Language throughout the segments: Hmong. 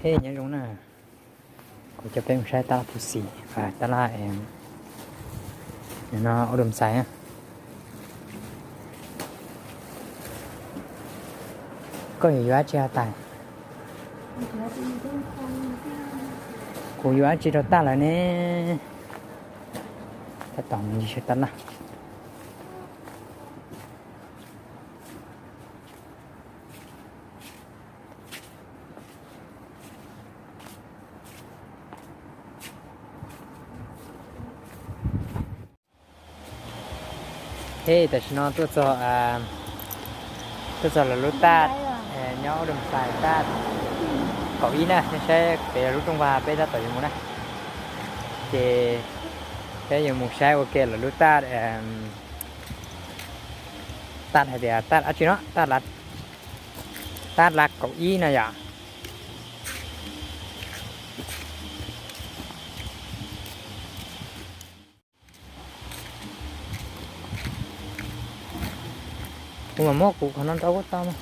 Nyob zoo na, kuv coj peb mus saib tab laj Phu Xis, tab laj no Ua Dum Xais na. Koj yuav yuav dab tsi tag? Kuv yuav dab tsi rau Taj lawv ne? Tab tom mus ncig saib tab laj. Hej, tam sim no tuaj txog, tuaj txog lawv lub taj nyob Ua Dum Xais, taj kaum ib na, nej saib pem lub rooj vag peb tab tom yuav mus na. Ces peb yuav mus saib ua ke lawv lub taj, taj hais tias taj dab tsi no, taj laj kaum ib no yom. Kuv mam muab kuv qhov no rau koj tau mas.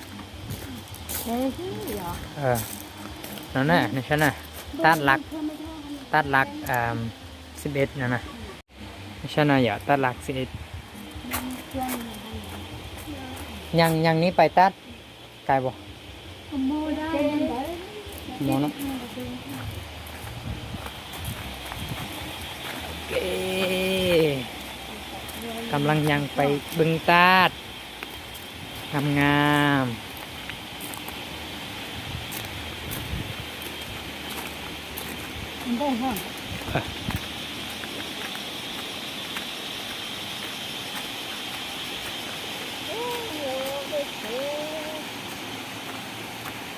No na, nej saib na, taj laj, taj laj xib ej no na. Nej saib no yog taj laj xib ej. Nyees nyees ni pais tab kais puas? Kam leej nyees pais Bwm Taj. Ngam ngam.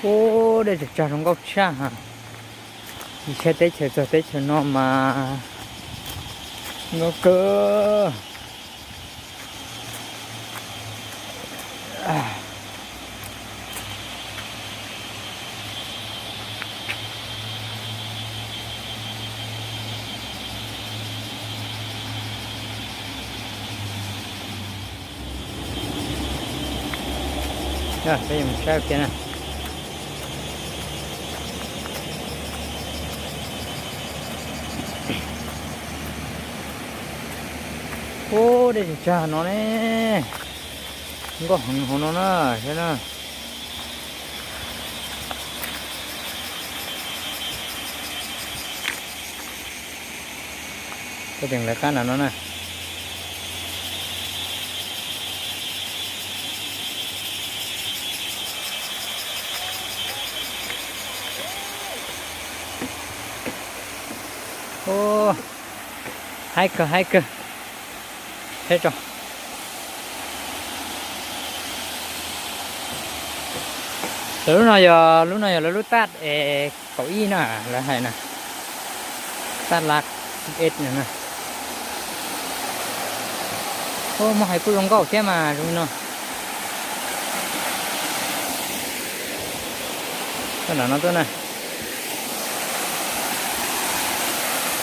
Ub, dej tsag tsag zoo nkauj tshaj ha. Yus saib teb chaws txog teb chaws no mas zoo nkauj kawg. Peb yuav mus saib kiag na. Ub, dej tsag tsag no ne, nkauj heev hauv no na, saib na. Koj tseem lawv qab nram no na. Ub, haib kawg haib kawg. Saib tso. Lawv lub no yog, lub no yog lawv lub taj es kaum ib na, lawv hais na. Taj laj xib ej no na. Ub, muaj hais kuj zoo nkauj thiab mas zoo li no. Tuaj nram no tuaj na.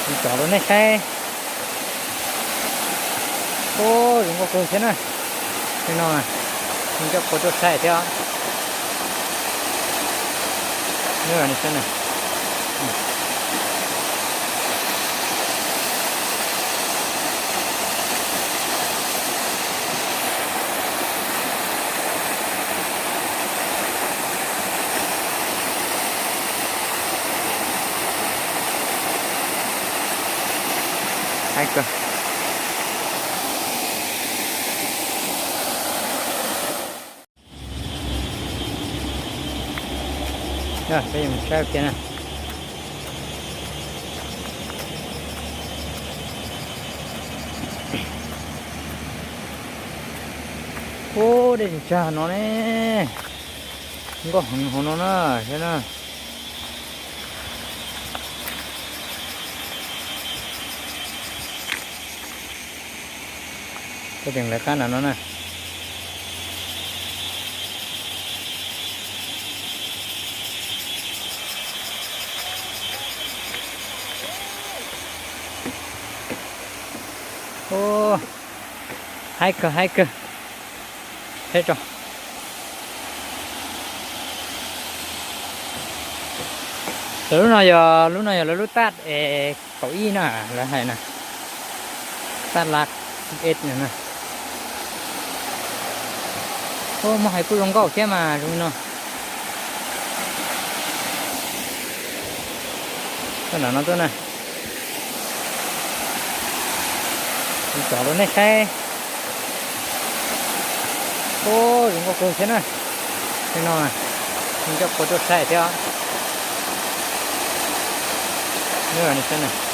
Tsom rau nej saib. Ub, zoo nkauj kawg thiab na. Li no, nej coj qhua tuaj saib thiab os. Nyob nej saib na. Haib kawg. Peb yuav mus saib kiag na. Ub, dej tsag tsag no ne, nkauj heev hauv no na, saib na. Koj tseem lawv qab nram no na. Ub, haib kawg haib kawg. Saib tso. Lub no yog, lub no yog lawv lub taj es kaum ib na, lawv hais na, taj laj ib no na. Muab hais kuj zoo nkauj thiab mas zoo li no. Tuaj nram no tuaj na. Tsom rau nej saib. Ub, zoo nkauj kawg thiab na. Tej no, nej coj qhua tuaj saib thiab. Nyob nej saib na.